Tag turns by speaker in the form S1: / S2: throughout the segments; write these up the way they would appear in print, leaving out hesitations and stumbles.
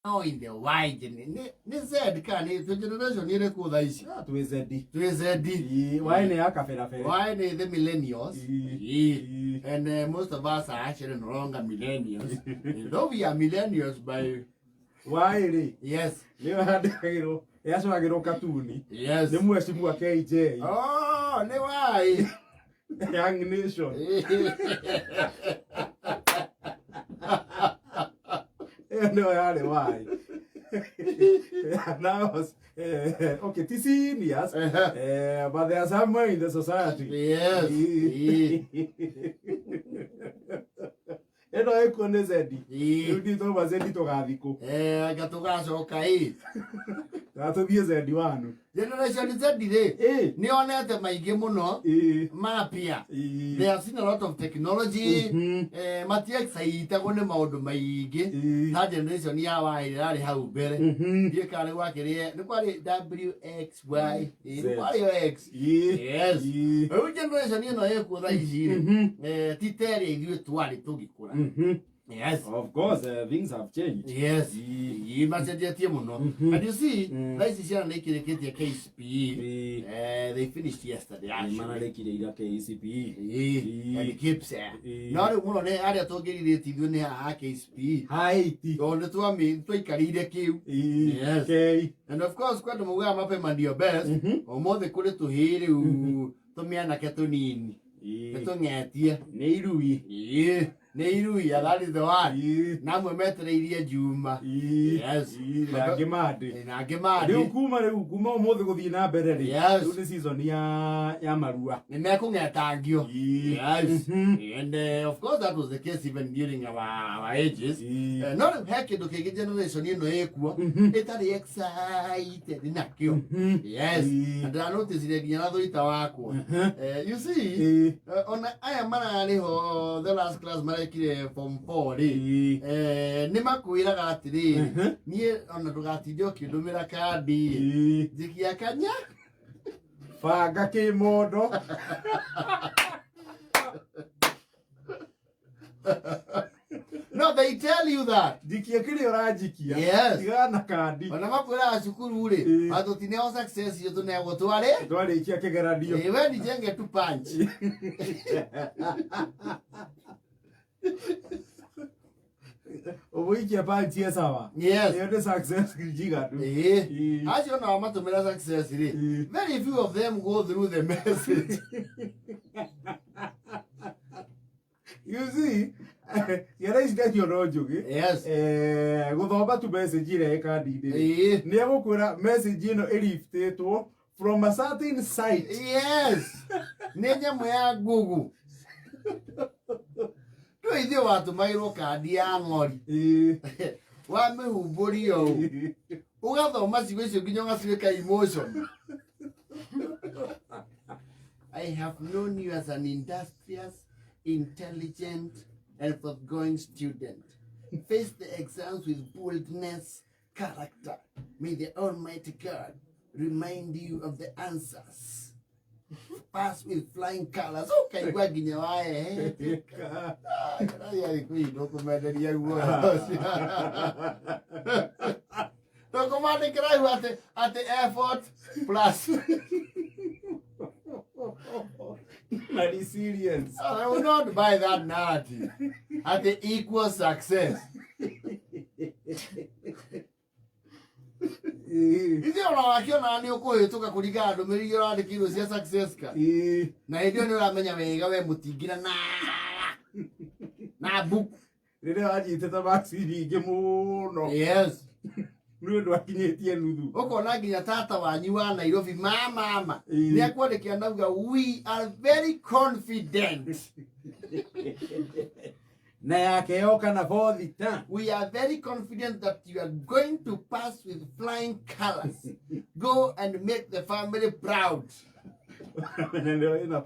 S1: No in the Y nĩ Z kana nĩ twĩ generation ĩrĩkũ thaa ici?
S2: Ah, twĩ Z.
S1: Twĩ Z.
S2: Ĩĩ, Y nĩ ya kabera bere.
S1: Y nĩ the millennials.
S2: Ĩĩ.
S1: Ĩĩ.
S2: Ĩĩ.
S1: And most of us are actually no longer millennials. Though we are millennials by
S2: Y rĩ
S1: yes,
S2: nĩyo yandĩkagĩrwo yacoragĩrwo katuni
S1: yes.
S2: nĩ mwecimua KJ.
S1: Oh, nĩ Y.
S2: Young Nation. Ĩyo nĩyo yarĩ Y. Now, okay, ti seniors, but they are somewhere in the society.
S1: Yes. Ĩĩ.
S2: Ĩno ĩkuo nĩ Zedi.
S1: Ĩĩ.
S2: Rĩu ndiũ twauma Zedi tũgathiĩ kũ?
S1: Anga tũgacoka ĩ.
S2: Kana tũthiĩ Zedi wanu.
S1: Generation Z rĩ nĩ onete maingĩ mũno mapya. They have seen a lot of technology. Matiexcitagwo nĩ maũndũ maingĩ ta generation ya Y ĩrĩa yarĩ hau mbere. Ndiũĩ kana nĩ gwakĩrĩ nĩ kwarĩ W X Y ĩ,
S2: Z.
S1: nĩ kwarĩ o X. Yes. Rĩu generation ĩno ĩkuo thaa ici rĩ ti ta ĩrĩa ithuĩ twarĩ tũgĩkũra. Yes.
S2: Of course, things have changed.
S1: Yes.
S2: Ĩĩ.
S1: Ĩ, macenjetie mũno. And you see, thaa ici ciana nĩ ikĩrĩkĩtie KCPE. They finished yesterday
S2: Nĩ
S1: actually.
S2: mararĩkirie ira KCPE.
S1: Ĩĩ, and KPSEA. No rĩu mũno nĩ arĩa tũngĩrirĩte ithuĩ nĩ haha KCPE.
S2: Haiti.
S1: Tondũ nĩ twaikarĩire kĩu. Yes.
S2: K.
S1: And of course kwĩ andũ maugaga mapema ndio best. Ũmũthĩ kũrĩ tũhĩĩ rĩu tũmĩanake tũnini. Nĩ tũng'etie.
S2: Nĩ irui.
S1: Ĩĩ, nĩ irui, yeah, that is the one. Na amwe metereirie Juma. Yes.
S2: Na angĩ mandĩ.
S1: Na angĩ mandĩ.
S2: Rĩu kuma ũmũthĩ gũthiĩ na mbere rĩ.
S1: Yes.
S2: Rĩu nĩ season ya marua.
S1: Nĩ mekũng'etangio. Yes. And of course that was the case even during our ages. No rĩu he kĩndũ kĩngĩ generation ĩno ĩkuo ĩtarĩ excited nakĩo. Yes. Na ndĩranoticire nginya na thũita wakwa. You see, ona aya mararĩ ho the last class marekire form 4 rĩ, nĩ makwĩraga atĩrĩrĩ, niĩ ona ndũgatinde ũkĩndũmĩra kandi, njikia kanya.
S2: Banga kĩmondo.
S1: No, they tell you that.
S2: Njikia kĩrĩa ũranjikia.
S1: Yes.
S2: Tigana na kandi.
S1: Ona makwĩraga cukuru rĩ, atũtineo success iyo tũneagwo twarĩ.
S2: Twarĩkia kĩgeranio.
S1: Ĩĩ, we nijenge tu punch.
S2: Ũgũikia punch ye sawa.
S1: Yes.
S2: Ĩyo nĩ success njiganu.
S1: Ĩĩ. Acio nao matũmĩra success rĩ, very few of them go through the message.
S2: You see, ciana ici ndacio no njũgĩ.
S1: Yes.
S2: Gũthoma tu message ĩrĩa ĩ kandi-inĩ rĩ. Nĩ egũkwĩra message ĩno ĩliftĩtwo from a certain site.
S1: Yes. Nĩ nyamũ ya Google. Ndũĩ ithuĩ watũmagĩrwo kandi ya ng'ori. Wamĩhumbũria ũũ. Ũgathoma ciugo icio nginya ũgacuĩka emotion. I have known you as an industrious, intelligent, and forthgoing student. Face the exams with boldness, character. May the Almighty God remind you of the answers. Pass with flying colors. Ũkaigua nginya waehetĩka. Ndũkũmenderia guoya ũcio. Ndũkũmandĩkĩra rĩu atĩ effort plus
S2: Na resilience.
S1: I will not buy that narrative. Atĩ equal success. Ithuĩ ona wakĩona nĩ ũkũhĩtũka kũringana na ndũmĩrĩri iria ũrandĩkĩirwo cia success ka. Na hĩndĩ ĩyo nĩ ũramenya wega we mũtingina na book.
S2: Rĩrĩa wanyitĩte marks nyingĩ mũno.
S1: Yes.
S2: Nĩ ũndũ akinyĩtie nuthu.
S1: Ũkona nginya tata wanyu wa Nairobi ma mama
S2: Ĩĩ.
S1: nĩ akwandĩkĩra nauga we are very confident.
S2: Na yake yoka na bothi ta.
S1: We are very confident that you are going to pass with flying colors. Go and make the family proud.
S2: Na nĩyo ĩna.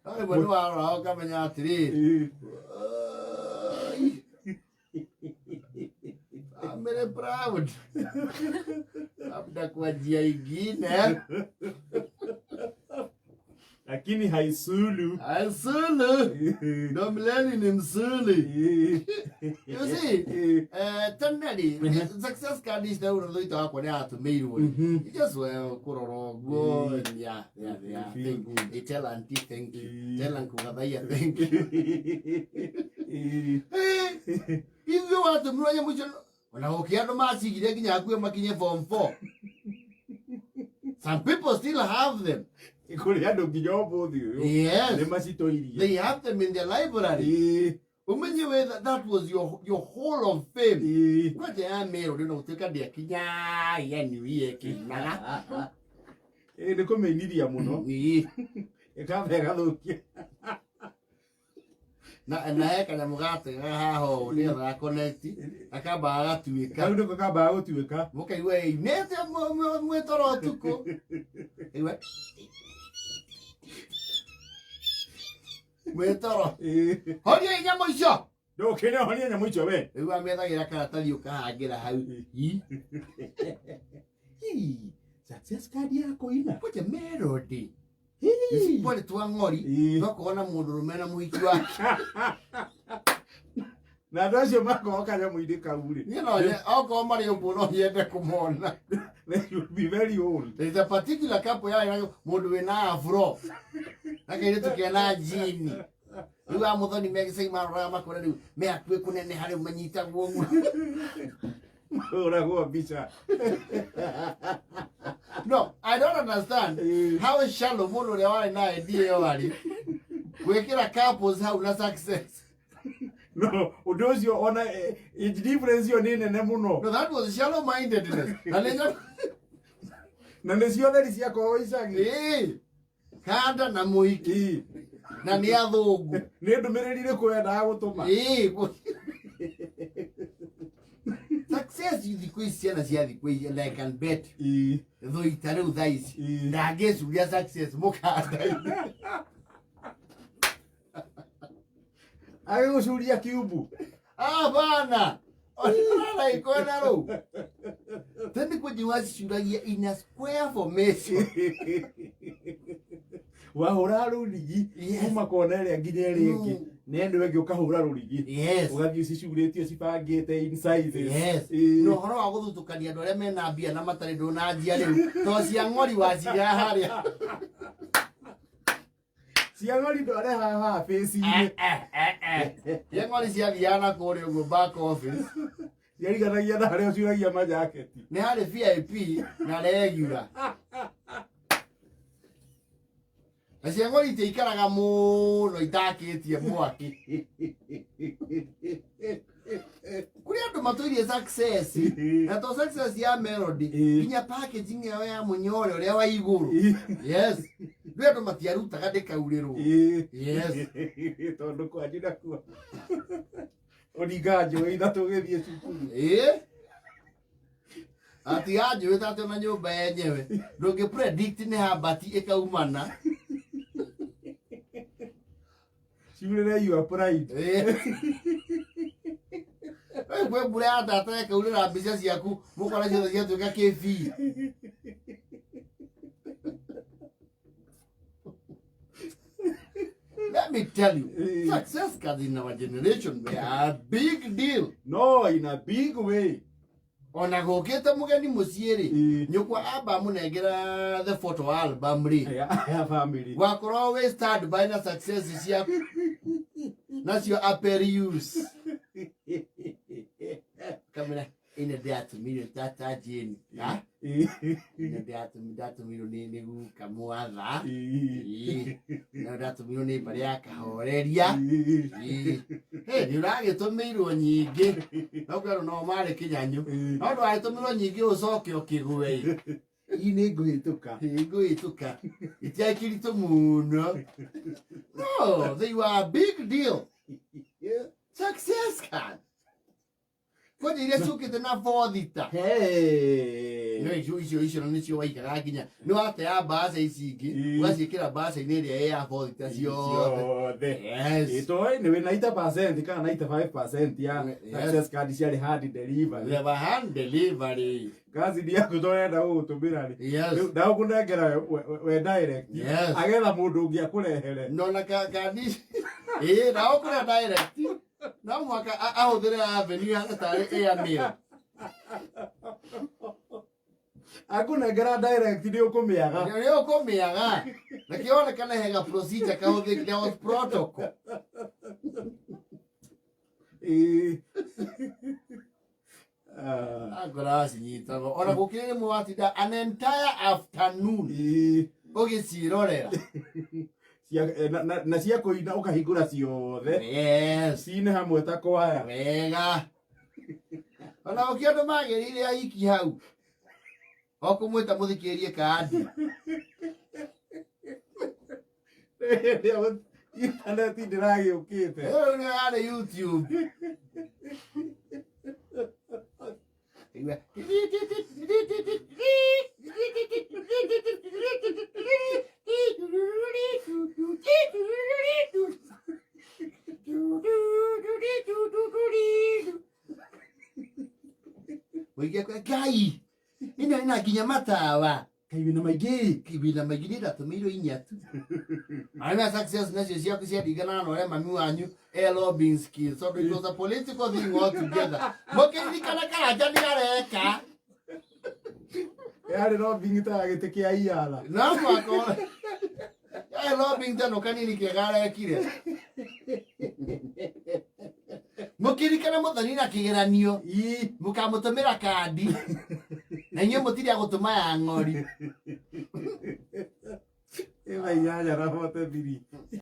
S1: No rĩmwe nĩ warora ũkamenya atĩrĩrĩ. Oi. Family proud. Labda kwa njia ingine.
S2: Lakini haisulu.
S1: Haisulu. Domleni ni msuli. You see, tene rĩ, success card ici rĩu thũita wakwa nĩ atũmĩirwo. You just well kũrora ũguo and yeah.
S2: Feel
S1: Thank
S2: good.
S1: you. Tell auntie thank you. Tell uncle Gathaiya thank you. Ithuĩ watũmirwo nyamũ icio ona gũkĩ andũ macigire nginya hakuhĩ makinye form 4. Some people still have them.
S2: Kũrĩ andũ nginya ũmũthĩ ũyũ
S1: Yes.
S2: nĩ macitũirie.
S1: They have them in their library. Umenye we that was your hall of fame. Kwanja ya mero rĩ no gũtuĩka ndĩakinya yani iye kĩinaga.
S2: Nĩ kũmĩiniria mũno. Ĩkamba ĩgathũkia.
S1: Na he kanyamũ gatega haha ũũ nĩgetha ga connect gakamba gagatuĩka.
S2: Kau nĩko kambaga gũtuĩka.
S1: Mũkaigua ĩinĩte mwĩ toro ũtukũ. Ĩigua mwĩ toro. Horia nyamũ icio.
S2: Ndũkĩne honia nyamũ icio we.
S1: Rĩu amethagĩra karatathi ũkahangĩra hau.
S2: Success card ya kũina.
S1: Kwanja melody. Pole twa ng'ori twakorwo na mũndũrũme na mũhiki wake.
S2: Na andũ acio makorwo kanyamũ-inĩ kau rĩ.
S1: Niĩ no okorwo marĩ ũguo no nyende kũmona.
S2: They should be very old.
S1: There is a particular couple yarĩ na mũndũ wĩna afro na kairĩtu kena jini. Rĩu a Mũthoni me gĩcagi maroraga makona rĩu me hakuhĩ kũneneha rĩu manyitagwo ũguo.
S2: Ũragwo mbica.
S1: No, I don't understand how shallow mũndũ ũrĩa warĩ na idea ĩyo arĩ gwĩkĩra couples hau na success.
S2: No, ũndũ ũcio ona age difference ĩyo nĩ nene mũno.
S1: No, that was shallow mindedness. Na nĩ
S2: Na nĩcio theri ciakorwo icagi.
S1: Kanda na mũhiki na nĩ athũngũ.
S2: Nĩ ndũmĩrĩri ĩrĩkũ wendaga gũtũma?
S1: Success thikũ ici ciana cia thikũ ici and I can bet thũita rĩu thaa ici ndangĩcuria success mũkanda-inĩ.
S2: Agĩgũcuria kiumbu.
S1: Ah, bana. Ona ikona rĩu. Tene kwenye wacicuragia in a square formation.
S2: Wahũra rũrigi kuma kona ĩrĩa nginya ĩrĩa ĩngĩ na ĩno ĩngĩ ũkahũra rũrigi ũgathiĩ ũcicurĩtie ũcibangĩte in sizes.
S1: Yes. Na ũhoro wa gũthutũkania andũ arĩa mena mbia na matarĩ ndũnanjia rĩu to cia ng'ori waciga harĩa.
S2: Cia ng'ori ndware haha face-inĩ.
S1: Cia ng'ori ciathiaga na kũrĩa ũguo back office.
S2: Ciariganagia na harĩa ũcuragia majaketi.
S1: Nĩ harĩ VIP na regular. Na cia ng'ori itiikaraga mũno itakĩtie mwaki. Kũrĩ andũ matũirie success na to success ya Melody nginya packaging yao ya mũnyore ũrĩa wa igũrũ. Yes. Rĩu andũ matiarutaga ndĩkaurĩrwo. Yes.
S2: Tondũ kwanyu nakuo ũringaga njũĩ ithatũ ũgĩthiĩ cukuru.
S1: Atiga njũĩ ta atĩ ona nyũmba yenyewe ndũngĩ predict nĩ hambati ĩkaumana.
S2: Ciurĩre your pride.
S1: Kwĩ mbura ya tata ĩkaurĩra mbica ciaku mũkora ciothe ciatuĩka kĩbii. Let me tell you, success cards in our generation were a big deal.
S2: No, in a big way.
S1: Ona gũkĩte mũgeni mũciĩ rĩ, nyũkwa amba mũnengera the photo album rĩ.
S2: Ya family.
S1: Wakorwo wĩ stand by na success ciaku. Nacio aperius. Kamera ĩno ndĩratũmĩirwo tata Jane. Ha? Ĩno ndatũmĩirwo nĩ guka mwatha. Ĩno ndatũmĩirwo nĩ mbarĩ ya Kahoreria. Nĩ ũragĩtũmĩirwo nyingĩ. No kwĩrwo no marĩ kĩnyanyũ. No ndwagĩtũmĩrwo nyingĩ ũcoke ũkĩgwe.
S2: Ii nĩ ngũhĩtũka.
S1: Ngũhĩtũka. Itiarĩ kĩritũ mũno. No, they were a big deal. Success card. Kwanja iria ciũkĩte na bothita.
S2: Hey.
S1: No icio nĩcio waikaga nginya nĩ watea mbaca ici ingĩ
S2: Ii.
S1: ũgaciĩkĩra mbaca-inĩ ĩrĩa ĩ ya bothita ciothe.
S2: Ciothe.
S1: Yes.
S2: Ĩtoĩ nĩ wĩ 90% kana 95% ya
S1: Yes.
S2: success card ciarĩ hand delivery.
S1: We have a hand delivery.
S2: Kazi yaku torenda gũgũtũmĩra rĩ.
S1: Yes.
S2: Rĩu ndagũkũnengera we direct.
S1: Yes.
S2: Agetha mũndũ ũngĩ akũrehere.
S1: No na ka kandi ĩĩ na ũkũrĩa direct. No mũhaka ahũthĩre avenue ya tarĩ airmail.
S2: Akũnengera direct nĩ ũkũmĩaga.
S1: Nĩ ũkũmĩaga. Na kĩonekana hega procedure kahũthĩkire there was protocol.
S2: Ĩĩ. Ah.
S1: Angora acinyitagwo. Ona gũkĩrĩ rĩmwe watinda an entire afternoon
S2: Ĩĩ.
S1: ũgĩciĩrorera.
S2: Na cia kũina ũkahingũra ciothe.
S1: Yes.
S2: Cine hamwe ta kwaya.
S1: Wega. Ona gũkĩrĩ andũ magĩrĩire aiki hau. O kũmwĩta mũthikĩrie kandi.
S2: Intaneti ndĩragĩũkĩte.
S1: Rĩu nĩ yarĩ YouTube. Igua, Mũingĩ akwa, Ngai ĩno ĩna nginya matawa.
S2: Kaĩ wĩna maingĩ.
S1: Wĩna maingĩ niĩ ndatũmĩirwo inya tu. Arĩa success nacio ciaku ciaringanaga na ũrĩa mami wanyu e lobbying skills tondũ it was a political thing altogether. Mũkĩririkana Karanja nĩ areka.
S2: Yarĩ lobbying ta ya gĩtĩ kĩa Iyala.
S1: No mũhaka yarĩ lobbying ta no kanini kega arekire. Mũkĩririkana mũthoni na kĩgeranio
S2: Ii.
S1: mũkamũtũmĩra kandi na inyuĩ mũtirĩ agũtũma ya ng'ori.
S2: Ĩna 8 na 43.